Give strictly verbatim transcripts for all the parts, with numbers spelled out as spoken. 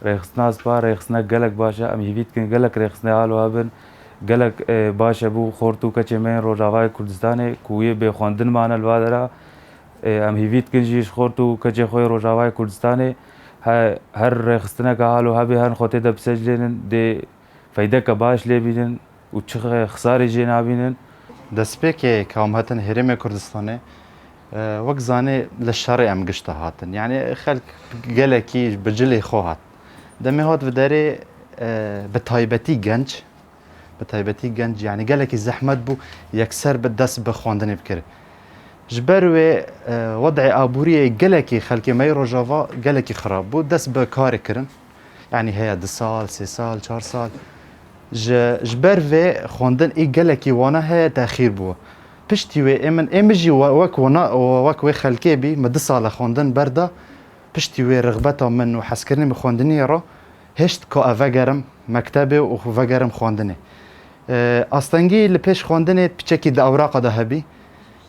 Rêxistina Spa rêxistina gelek baş e. Em hîvî dikin gelek rêxistinê halo hebin. Gelek, e, baş e bo xort û keçê me yên Rojavayê Kurdistanê ku yê bêxwendin mane li va dera. E, em hîvî dikin jî ji xort û keçê xwe yê Rojavayê Kurdistanê he-, her rêxistineke halo hebê herin xwe tê de bi sec lênin, dê feydeke baş lê bînin û çi xisarê jê nabînin. Destpêkê ka em hatin Herêmê Kurdistanê, e, wek zanê li şerê em gişta hatin. Yanî xelk gelekî bi cilê xwe hat. Demê hat bi derê, e, bi taybetî genc, bi taybetî genc, yanî gelekî zehmet bû yekser bi dest bi xwendinê bikir. Ji ber wê, e, wed'ê aboriyê gelekî xelkê me yê Rojava gelekî xirab bû, dest bi karê kirin. Yanî heye du sal, sê sal, çar sal. Ji, ji ber vê xwendin ê gelekî wana heye texîr bû. Piştî wê ê min, ê min jî we-, wek wana, wek wê xelkê bî, min du sala xwendin berda. Piştî wê rixbeta min û hezkirinê min xwendinê re hişt ka ez vegerim mektebê û vegerim xwendinê. E, astengî li pêş xwendinê piçekî di ewraqa de hebî.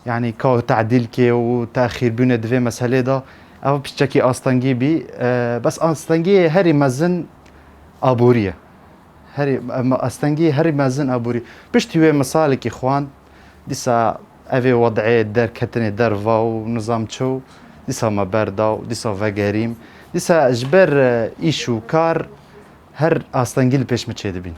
Yanî ka tedîl kê û texîrbûnê di vê meselê de, ev piçekî astengî bî. E, bes astengî herî mezin aborî ye. Herî, em, astengî herî mezin aborî. Piştî wê min salekî xwend, dîsa evê wed'ê derketinê derva û nizam çi û dîsa me berda û dîsa vegerîm. Dîsa ji ber, e, îş û kar her astengî li pêş min çêdibîn.